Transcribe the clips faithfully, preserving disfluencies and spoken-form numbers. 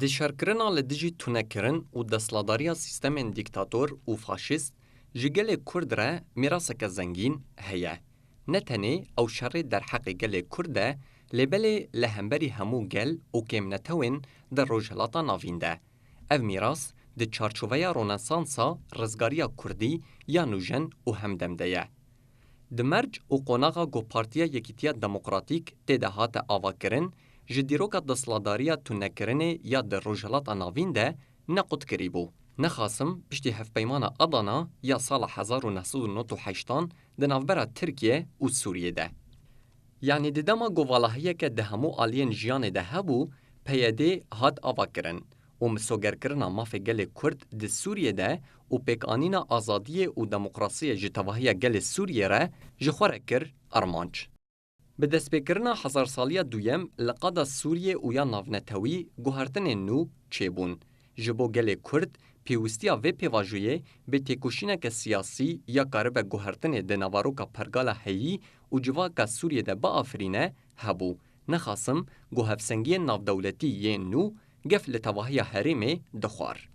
Di şerkirina li dijî tunekirin û desthilatdariya sîstemên dîktator û faşîst ji gelê Kurd re mîraseke zengîn heye. Ne tenê ew şerê derheqê gelê Kurd de, lê belê li hemberî hemû gel û kêmnetewên di Rojhilata Navîn de. Ev mîras di çarçoveya Ronesansa rizgariya Kurdî ya nûjen û hemdem de ye. Di merc û qonaxa ku Partiya Yekîtiya Demokratîk tê de hate avakirin, ji dîroka desthilatdariya tunekirinê ya di Rojhilata Navîn de nequt kirîbû. Nexasim piştî Hevpeymana Adana ya sala hezar û neh sed û nod û heştan di navbera Tirkiye û Sûriyê de. Yanî di dema ku valahiyeke di hemû aliyên jiyanê de hebû, P Y D hat avakirin û misogerkirina mafê gelê Kurd di Sûriyê de û pêkanîna azadiyê û demokrasiyê ji tevahiya gelê Sûriyê re ji xwe re kir armanc. Bi destpêkirina hezarsaliya duyem li qada Sûriyê û ya navnetewî guhertinên nû çêbûn. Ji bo gelê Kurd, pêwîstiya vê pêvajoyê bi têkoşîneke siyasî ya karibe guhertinê di naveroka pergala heyî û civaka Sûriyê de biafirîne hebû. Nexasim ku hevsengiyên navdewletî yên nû gef li tevahiya herêmê dixwar.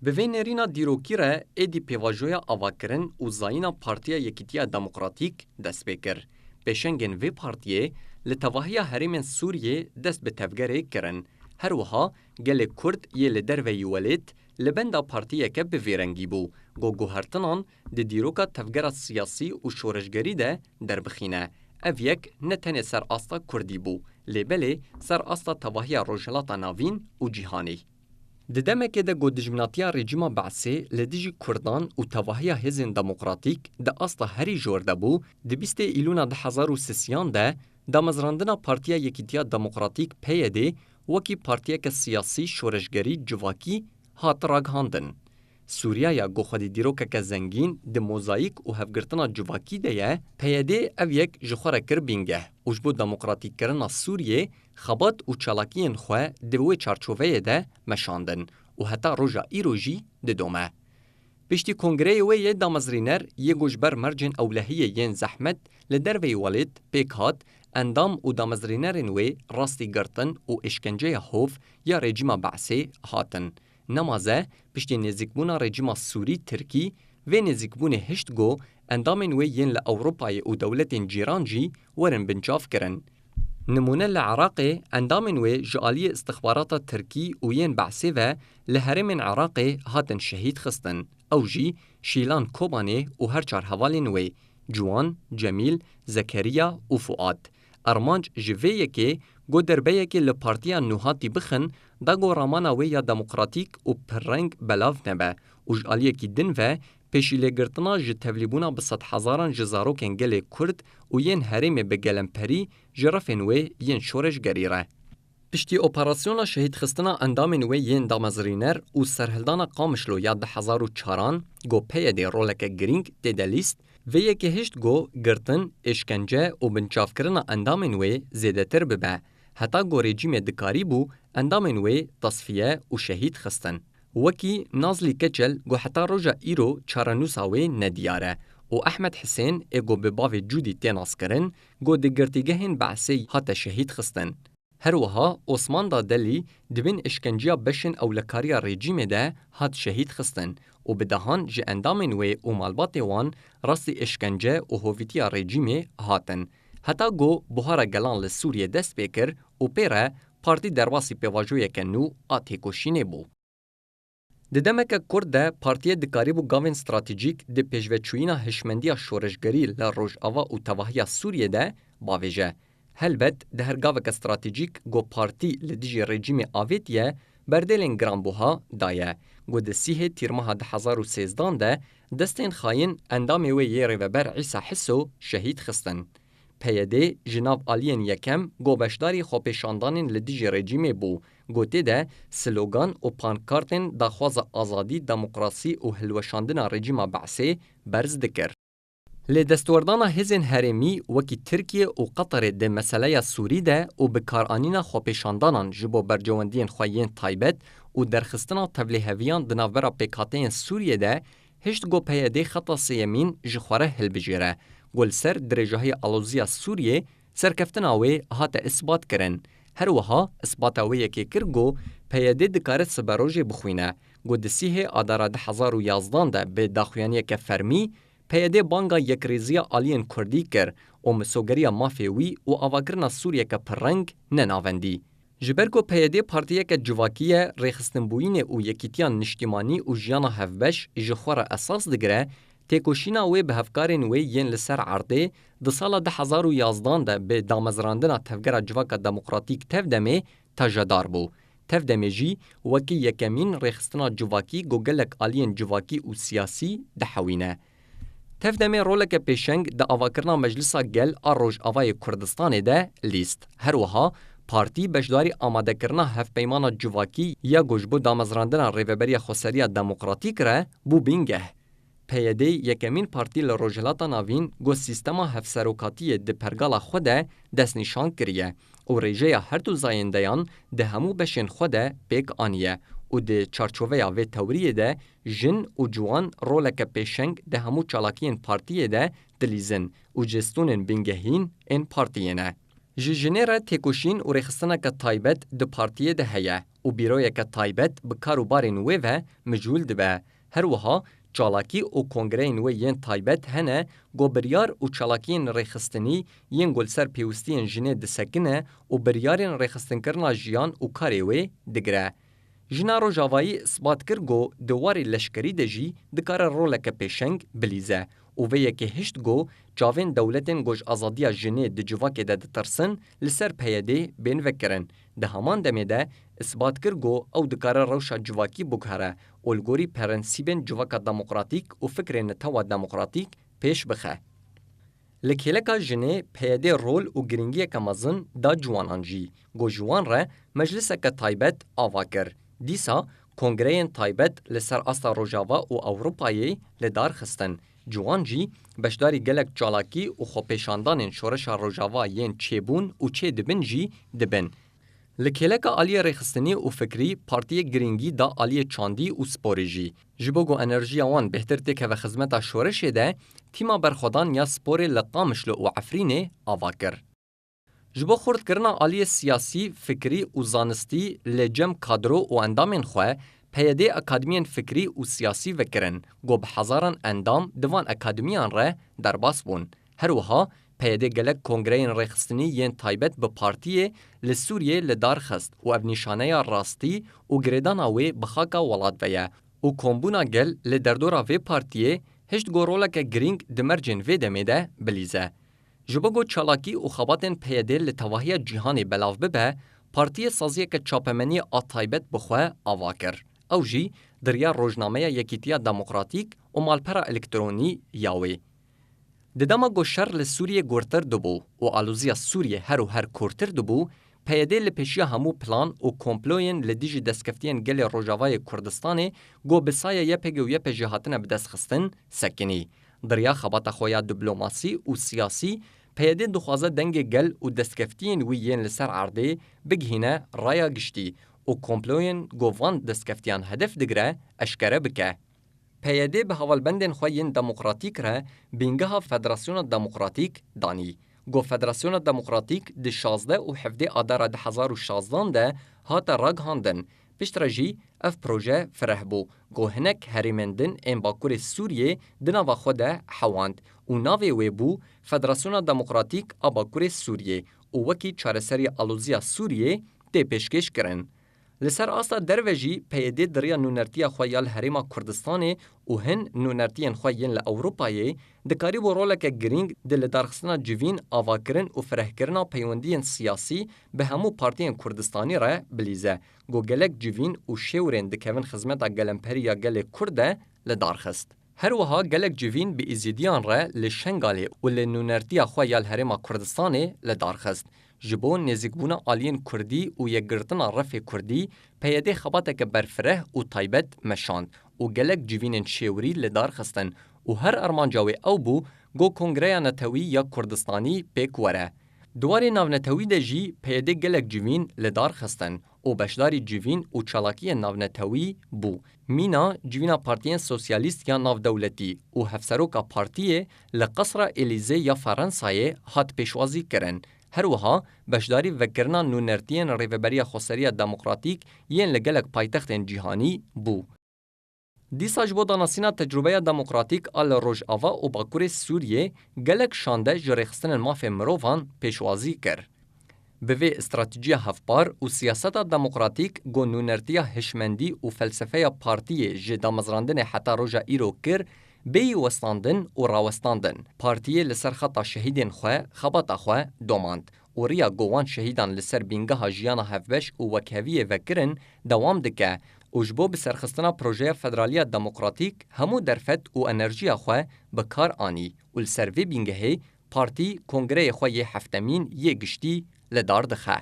Bi vê nêrîna dîrokî re êdî pêvajoya avakirin û zayîna Partiya Yekîtiya Demokratîk dest pê kir. Pêşengên vê partiyê li tevahiya herêmên Sûriyê dest bi tevgerê kirin. Her wiha gelê Kurd yê li derveyî welêt li benda partiyeke bi vî rengî bû, ku guhertinan di dîroka tevgera siyasî û şoreşgerî de derbixîne. Ev yek ne tenê ser asta Kurdî bû, lê belê ser asta tevahiya Rojhilata Navîn û cîhanê. Di demekê de ku dijminatiya rejîma Be'sê li dijî Kurdan û tevahiya hêzên demokratîk di asta herî jor de bû, di bîstê Îlûna du hezar û sêzdehan de damezrandina Partiya Yekîtiya Demokratîk, P Y D, wekî partiyeke siyasî şoreşgerî civakî hat ragihandin. Sûriya ya ku xwedî dîrokeke zengîn di mozayîk û hevgirtina civakî de ye, P Y D ev yek ji xwe re kir bîngeh û ji bo demokratîkkirina Sûriyê xebat û çalakiyên xwe di wê çarçoveyê de meşandin û heta roja îro jî didome. Piştî kongreyê wê yê damezrîner yê ku ji ber mercên ewlehiyê yên zehmet li derveyî welêt pêk hat, endam û damezrînerên wê rastî girtin û êşkenceya hov ya rejîma Be'sê hatin. Nemaze, piştî nêzîkbûna rejîma Sûrî Tirkî, vê nêzîkbûnê hişt ku endamên wê yên li Ewropayê û dewletên cîran jî werin binçavkirin. Nimûne li Iraqê endamên wê ji aliyê istixbarata Tirkî û yên Be'sê ve li herêmên Iraqê hatin şehîd xistin. Ew jî Şîlan Kobanê û her çar hevalên wê, Ciwan, Cemîl, Zekeriya û Fuad. Armanc ji vê yekê ku derbeyekê li partiya nûhatî bixin, da ku ramana wê ya demokratîk û pirreng belav nebe û ji aliyekî din ve pêşîlêgirtina ji tevlîbûna bi sedhezaran ji zarokên gelê Kurd û yên herêmê bi gelemperî ji refên wê yên şoreşgerî re. Piştî operasyona şehîdxistina endamên wê yên damezrîner û serhildana Qamişlo ya du hezar û çaran, ku P Y D roleke girîng tê de lîst, vê yekê hişt ku girtin, êşkence û binçavkirina endamên wê zêdetir bibe, heta ku rejîmê dikarîbû endamên wê tesfiye û şehîd xistin. Wekî Nazlî Keçel ku heta roja îro çarenûsa wê nediyar e û Ehmed Hisên ê ku bi bavê Cûdî tê naskirin, ku di girtîgehên Be'sê hate şehîd xistin. Her wiha Osman Dadelî di bin êşkenceya beşên ewlekariya rejîmê de hat şehîd xistin û bi dehan ji endamên wê û malbatê wan rastî êşkence û hovîtiya rejîmê hatin. Heta ku buhara gelan li Sûriyê dest pê kir û pê re partî derbasî pêvajoyeke nû a têkoşînê bû. Di demeke kurt de partiyê dikarîbû gavên stratejîk di pêşveçûyîna hişmendiya şoreşgerî li Rojava û tevahiya Sûriyê de bavêje. Helbet di her gaveke stratejîk ku partî li dijî rejîmê avêtiye, berdêlên giranbuha daye, ku di sîhê tîrmeha du hezar û sêzdehan de destên xayin endamê wê yê rêveber Îsa Hiso şehîd xistin. P Y D ji nav aliyên yekem ku beşdarî xwepêşandanên li dijî rejîmê bû, ku tê de slogan û pankartên daxwaza azadî, demokrasî û hilweşandina rejîma Be'sê berz dikir. Lê destwerdana hêzên herêmî wekî Tirkiye û Qeterê di meseleya Sûrî de û bikaranîna xwepêşandanan ji bo berjewendiyên xwe yên taybet û derxistina tevlîheviyan di navbera pêkhateyên Sûriyê de hişt ku P Y D xeta sêyemîn ji xwe re hilbijêre, ku li ser dirêjahiya aloziya Sûriyê serkeftina wê hate isbatkirin. Her wiha isbata wê yekê kir ku P Y D dikare siberojê bixwîne. Ku di sîhê Adara du hezar û yazdan de bi daxuyaniyeke fermî, P Y D banga yekrêziya aliyên Kurdî kir û misogeriya mafê wî û avakirina Sûriyeke pirreng ne navendî. Ji ber ku P Y D partiyeke civakî ye, rêxistinbûyînê û yekîtiya niştîmanî û jiyana hevbeş ji xwe re esas digire, têkoşîna wê bi hevkarên wê yên li ser erdê di sala du hezar û yazdan de bi damezrandina Tevgera Civaka Demokratîk, Tevdemê, tajedar bû. Tevdemê jî wekî yekemîn rêxistina civakî ku gelek aliyên civakî û siyasî dihewîne. Tevdemê roleke pêşeng di avakirina Meclisa Gel a Rojavayê Kurdistanê de lîst. Her wiha partî beşdarî amadekirina hevpeymana civakî ya ku ji bo damezrandina Rêveberiya Xweseriya Demokratîk re bû bingeh. P Y D yekemîn partî li Rojhilata Navîn ku sîstema hevserokatiyê di pergala xwe de destnîşan kiriye û rêjeya her du zayendeyan di hemû beşên xwe de pêk aniye û di çarçoveya vê tewriyê de jin û ciwan roleke pêşeng di hemû çalakiyên partiyê de dilîzin û ji stûnên bingehîn ên partiyê ne. Ji jinê re têkoşîn û rêxistineke taybet di partiyê de heye û bîroyeke taybet bi kar û barên wê ve mijûl dibe. Her wiha çalakî û kongreyên wê yên taybet hene ku biryar û çalakiyên rêxistinî yên ku li ser pêwistiyên jinê disekine û biryarên rêxistinkirina jiyan û karê wê digire. Jina Rojavayî isbat kir ku di warê leşkerî de jî dikare roleke pêşeng bilîze û vê yekê hişt ku çavên dewletên ku ji azadiya jinê di civakê de ditirsin li ser P Y D bên vekirin. Di heman demê de isbat kir ku ew dikare rewşa civakî biguhere û li gorî prensîbên civaka demokratîk û fikrê netewa demokratîk pêş bixe. Li kêleka jinê P Y D rol û girîngiyeke mezin da ciwanan jî, ku ji wan re mecliseke taybet ava kir. Dîsa kongreyên taybet li ser asta Rojava û Ewropayê li dar xistin. Ciwan jî beşdarî gelek çalakî û xwepêşandanên şoreşa Rojava yên çêbûn û çêdibin jî dibin. Li kêleka aliyê rêxistinî û fikrî partiyê girîngî da aliyê çandî û sporê jî. Ji bo ku enerjiya wan bêhtir têkeve xizmeta şoreşê de, tîma berxwedan ya sporê li Qamişlo û Efrînê ava kir. Ji bo xurtkirina aliyê siyasî, fikrî û zanistî li cem kadro û endamên xwe, P Y D akademiyên fikrî û siyasî vekirin, ku bi hezaran endam di van akademiyan re derbas bûn. Her wiha P Y D gelek kongreyên rêxistinî yên taybet bi partiyê li Sûriyê li dar xist û ev nîşaneya rastî û girêdana wê bi xaka welat ve ye û kombûna gel li derdora vê partiyê hişt ku roleke girîng di mercên vê demê de bilîze. Ji bo ku çalakî û xebatên P Y D li tevahiya cîhanê belav bibe, partiyê saziyeke çapemeniyê a taybet bi xwe ava kir. Ew jî di riya rojnameya Yekîtiya Demokratîk û malpera elektronî ya wê. Di dema ku şer li Sûriyê gurtir dibû û aloziya Sûriyê her û her kûrtir dibû, P Y D li pêşiya hemû plan û komployên li dijî destkeftiyên gelê Rojavayê Kurdistanê ku bi saya Y P G û Y P J hatine bidestxistin, sekinî. Di riya xebata xwe ya diplomasî û siyasî, P Y D dixwaze dengê gel û destkeftiyên wî yên li ser erdê bigihîne raya giştî û komployên ku van destkeftiyan hedef digire, eşkere bike. P Y D bi hevalbendên xwe yên demokratîk re bîngeha Federasyona Demokratîk danî. Ku Federasyona Demokratîk di şazdeh û hevdeh Adara du hezar û şazdan de hate ragihandin, piştre jî ev proje fireh bû. Ku hinek herêmên din ên Bakurê Sûriyê di nava xwe de hewand û navê wê bû Federasyona Demokratîk a Bakurê Sûriyê û wekî çareseriya aloziya Sûriyê tê pêşkêş kirin. Li ser asta derve jî P Y D di riya nûnertiya xwe ya li Herêma Kurdistanê û hin nûnertiyên xwe yên li Ewropayê dikarîbû roleke girîng di lidarxistina civîn, avakirin û firehkirina peywendiyên siyasî bi hemû partiyên Kurdistanî re bilîze, ku gelek civîn û şêwirên dikevin xizmeta gelemperî ya gelê Kurd de li dar xist. Her wiha gelek civîn bi Êzîdiyan re li Şengalê û li nûnertiya xwe ya li Herêma Kurdistanê li dar xist. Ji bo nêzîkbûna aliyên Kurdî û yekgirtina refê Kurdî, P Y D xebateke berfireh û taybet meşand û gelek civînên şêwirî li dar xistin û her armanca wê ew bû ku Kongreya Netewî ya Kurdistanî pêk were. Di warê navnetewî de jî P Y D gelek civîn li dar xistin û beşdarî civîn û çalakiyên navnetewî bû. Mîna civîna partiyên sosyalîst ya navdewletî û hevseroka partiyê li Qesra Elîze ya Ferensayê hat pêşwazî kirin. Her wiha beşdarî vekirina nûnertiyên Rêveberiya Xweseriya Demokratîk yên li gelek paytextên cîhanî bû. Dîsa ji bo danasîna tecrûbeya demokratîk a li Rojava û Bakurê Sûriyê gelek şande ji rêxistinên mafê mirovan pêşwazî kir. Bi vê stratejiya hevpar û siyaseta demokratîk ku nûnertiya hişmendî û felsefeya partiyê ji damezrandinê heta roja îro kir, bêyî westandin û rawestandin. Partiyê li ser xeta şehîdên xwe xebata xwe domand û riya ku wan şehîdan li ser bîngeha jiyana hevbeş û wekheviyê vekirin dewam dike û ji bo bi serxistina projeya federaliya demokratîk hemû derfet û enerjiya xwe bi kar anî û li ser vê bîngehê partî kongreyê xwe yê heftemîn yê giştî li dar dixe.